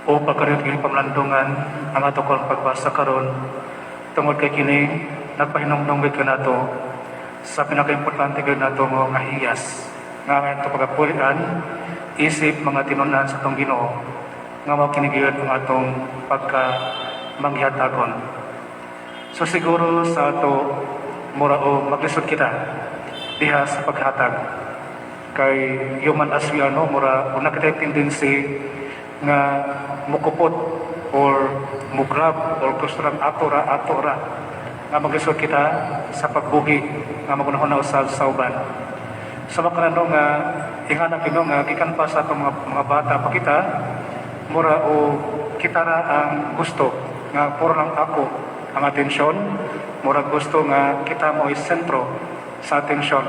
O pagkaroon kini pamlandungan ang ato kon pagbasa karon, tungod kay kini nagpahinumdum gid kanato sa pinakaimportante gid nato nga hiyas nga ang ato pagapuy-an isip mga tinun-an sa atong Ginoo, nga mao kini gyud ang atong pagka manghihatagon. So siguro sa ato, mura o maglisod kita diha sa paghatag kay human as we are, no, mura una kita tendency nga mukupot or mugrab or gusto lang ato ra, ato ra, nga maglisod kita sa pagbuhi nga magunahon na usab sa uban. Sa makanano nga ingana kino nga gikan pa sa atong mga bata pa kita, mura o kita ra ang gusto nga puro lang ako ang atensyon, mura gusto nga kita mo sentro sa atensyon,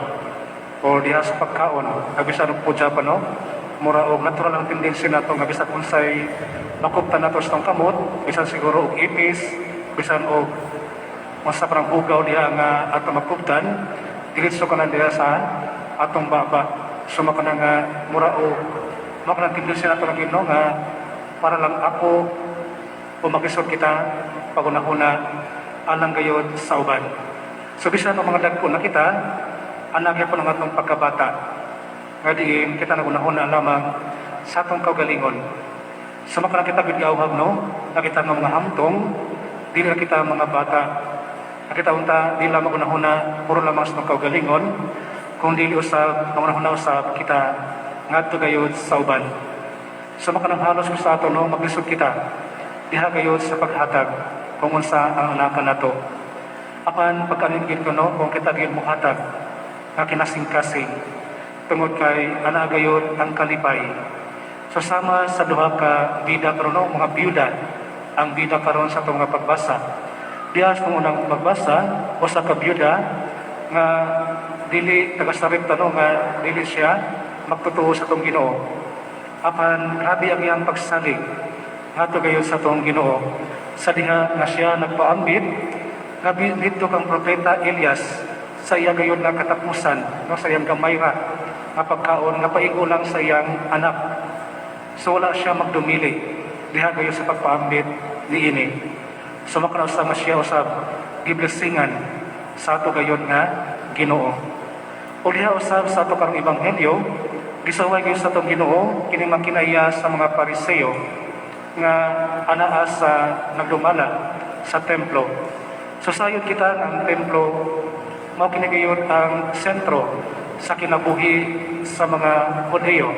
o diha sa pagkaon nga bisan og pudya pa, no, mura og natural ang tendency nato nga bisan unsay makuptan nato sa atong kamot, bisan siguro og ipis, bisan og unsa parang hugaw diha nga ato makuptan, diretso ka na diha sa atong baba. So mao kana nga mura og mao kana tendency nato nga Ginoo nga para lang ako o makisod kita pagunahuna alang gayod sa uban. So bisan ang mga dagko na kita, anak po ng atong pagkabata nga diin kita nagunahuna lamang sa atong kaugalingon. Sa so, makana kita gid gauhag, no, nakita nga mga hamtong dili na kita mga bata. Nakita unta di lamang gunahuna puro lamang sa atong kaugalingon, kung dili usab mangunahuna usab kita ngadto gayod sa uban. So makanang halos ko sa ato, no, maglisod kita diha gayod sa paghatag kung unsa ang anakan nato. Apan pagkanin gid ko, no, kung kita gid mohatag nga kinasingkasing tungod kay ana gayod ang kalipay. So sama sa duha ka bida karon, no, mga biyuda ang bida karon sa atong mga pagbasa. Diha sa unang pagbasa, usa ka biyuda nga dili taga Sarepta, no, nga dili siya magtotoo sa atong Ginoo. Apan grabe ang iyang pagsalig ngadto gayud sa atong Ginoo sa diha nga siya nagpaambit nga didto kang propeta Elias sa iya gayud nga katapusan, no, sa iyang gamay ra nga pagkaon nga paigo lang sa iyang anak. So wala siya magdumili diha gayud sa pagpaambit niini. So makausa nga siya usab giblesingan sa ato gayud nga Ginoo. O diha usab sa ato karong ebanghelyo, gisaway gayud sa atong Ginoo kini makinaya sa mga Pariseo nga anaa sa nagdumala sa templo. So sayod kita nga ang templo mao kini gayud ang sentro sa kinabuhi sa mga Hudiyo,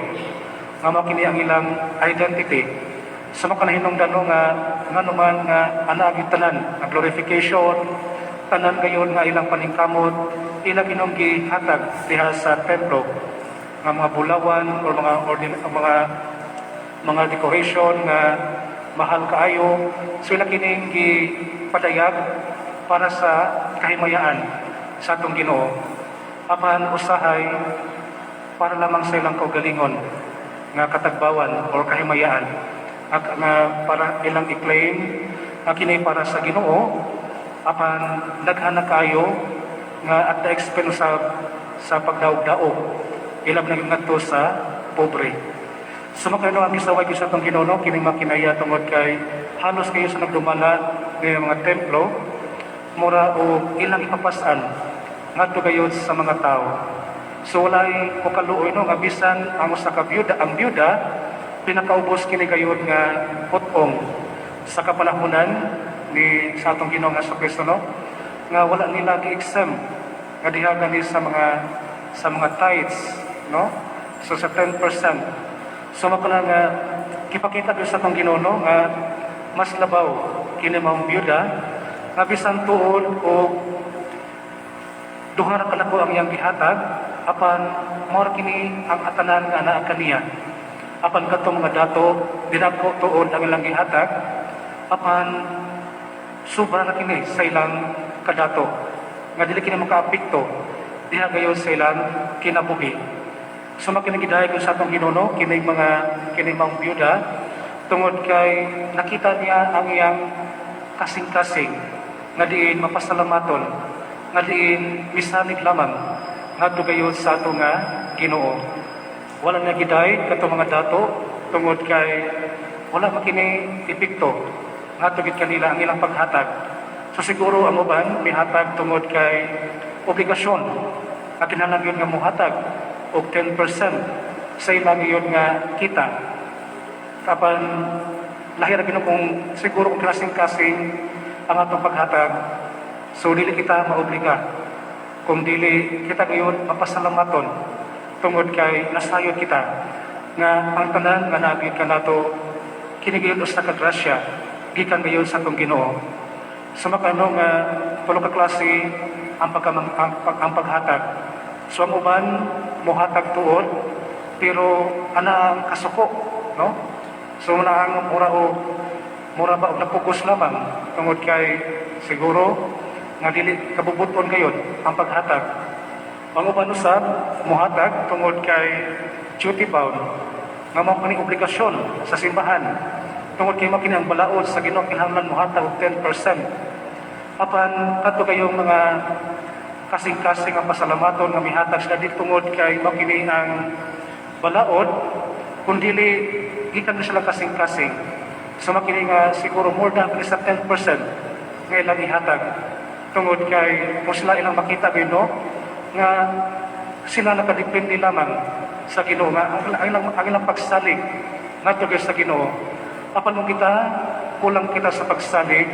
nga mao kini ang ilang identity. Sa so, makanahinungdan, no, nga nganuman nga ana gyud tanan ang glorification, tanan gayon nga ilang paningkamot, ilang inong gihatag diha sa templo nga mga bulawan or mga decoration nga mahal kaayo. So ila kining gipadayag para sa kahimayaan sa atong Ginoo, apan usahay para lamang sa ilang kaugalingon nga katagbawan or kahimayaan at nga para ilang i-claim nga kini para sa Ginoo, apan daghan na kaayo nga at the expense sa pagdaog-daog ilang naging ngadto sa pobre. So makano ang gisaway ko sa atong Ginoo, no, kining makinaya tungod kay halos kayo sa nagdumala ng mga templo, mura o ilang ipapasan ngadto gayud sa mga tao. So walay o kaluoy, no, nga bisan ang usa ka byuda, ang byuda pinakaubos kini gayud nga put-ong sa kapanahunan ni sa atong Ginoo nga Kristo, no, nga wala nila gi-exempt nga diha gani sa mga tithes, no, so sa 10%. So makana nga gipakita gyud sa atong Ginoo, no, nga mas labaw kini maong byuda nga bisan tuod o duha ra kadako ang iyang gihatag, apan mao ra kini ang atanan nga anaa kaniya, apan kadtong mga dato, dinako tuod ang ilang gihatag, apan sobra na kini sa ilang kadato nga dili kini makaapekto diha gayon sa ilang kinabuhi. So makinagidayeg sa atong Ginoo kining mga byuda tungod kay nakita niya ang iyang kasing-kasing nga diin mapasalamaton, nga diin misalig lamang ngadto gayon sa ato nga Ginoo. Wala na giday kato mga dato tungod kay Wala man kini epekto ngadto gid kanila ang ilang paghatag. So siguro ang uban mihatag tungod kay obligasyon nga kinahanglan yun nga muhatag og 10% sa ilang iyon nga kita. Apan lahi ra gyud kung siguro kung kasing-kasing ang atong paghatag, so dili kita maobliga kung dili kita gayon mapasalamaton tungod kay nasayod kita nga ang tanan nga naabit kanato kini gayon usa ka grasya gikan gayon sa atong Ginoo. So makano nga tulo ka klase ang paghatag. So ang uban mohatag tuod, pero ana ang kasuko, no? So na ang mura ba og napugos lamang tungod kay siguro nga dili kabubuton gayon ang paghatag. Ang uban usab mohatag tungod kay duty bound, nga mao kani obligasyon sa simbahan tungod kay mao kini ang balaod sa Ginoo, kinahanglan mohatag og 10%. Apan kadto kayong mga kasing-kasing ang pasalamaton nga mihatag sila di tungod kay mao kini ang balaod, kundili gikan na sila kasing-kasing. So mao kini nga siguro more than kini sa 10% nga ilang ihatag tungod kay kung sila ilang makita Ginoo nga sila nakadepende lamang sa Ginoo, nga ang ilang pagsalig ngadto gyud sa Ginoo. Apan kung kita kulang kita sa pagsalig,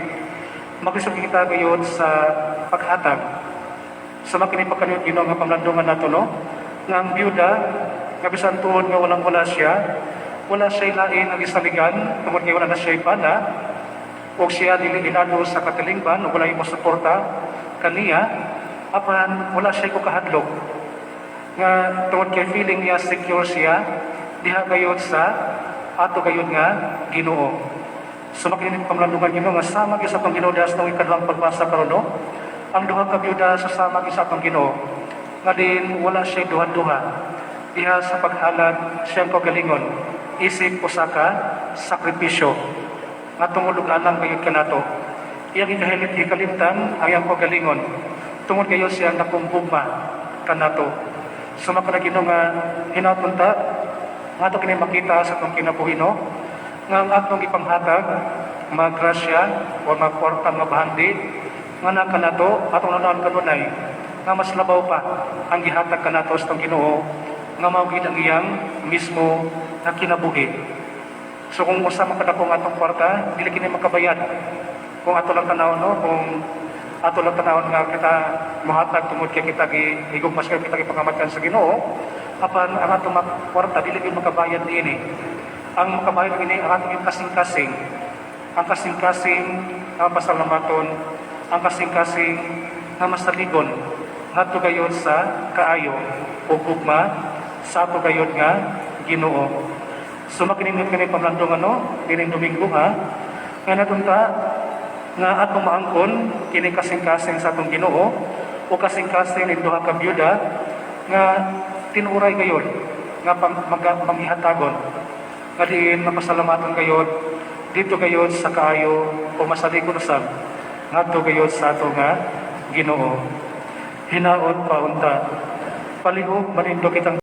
maglisod kita gayon sa paghatag. Sa makini pagkaniot Ginoo nga pamlandungan nato, no, nga ang byuda nga bisan tuod nga walang wala siya, wala siya lain ang isaligan tungod kay wala na siya bana ug siya dili ilado sa katilingban ug wala mo suporta kaniya, apan wala siya ko kahadlok nga tungod kay feeling niya secure siya diha gayud sa ato gayud nga Ginoo. So makinig pamlandungan Ginoo nga sama gyud sa atong Ginoo sa ikaduhang pagbasa karon, no? Ang duha ka byuda sa sama gyud sa atong Ginoo nga din wala siya duha-duha diha sa paghalad siyang kaugalingon isip usa ka sakripisyo nga tungod og alang gayud kanato. Iyang ikahilit hikalimtan ang iyang kaugalingon tungod kayo siya nakumbugma kanato. So makana Ginoo nga hinaot unta nga ato kini makita sa atong kinabuhi, no, nga ang atong ipanghatag, mga grasya o mga kwarta nga bahandi nga na kanato, atong nanaon kanunay nga mas labaw pa ang gihatag kanato sa atong Ginoo nga mao gid ang iyang mismo nga kinabuhi. So kung usa man kadako ang atong kwarta, dili kini makabayad. Kung ato lang tan-awon, no, kung ato lang tanawon nga kita mohatag tungod kay kita gi higugma sa kita gipangamatyan sa Ginoo, apan ang atong kwarta dili gyud makabayad niini. Ang makabayad niini ang atong kasing-kasing. Ang kasing-kasing nga pasalamaton, ang kasing-kasing nga masaligon ngadto gayud sa kaayo o gugma sa ato gayud nga Ginoo. So makinindot kani pamlandong ano, dining Domingo ha, nga natunta nga atong maangkon kini kasing-kasing sa atong Ginoo o kasing-kasing ning duha ka byuda nga tinuray gayud nga manghihatagon nga diin mapasalamaton gayud dito gayud sa kaayo o masaligon usab ngadto gayud sa ato nga Ginoo. Hinaot pa unta palihog manindog kitang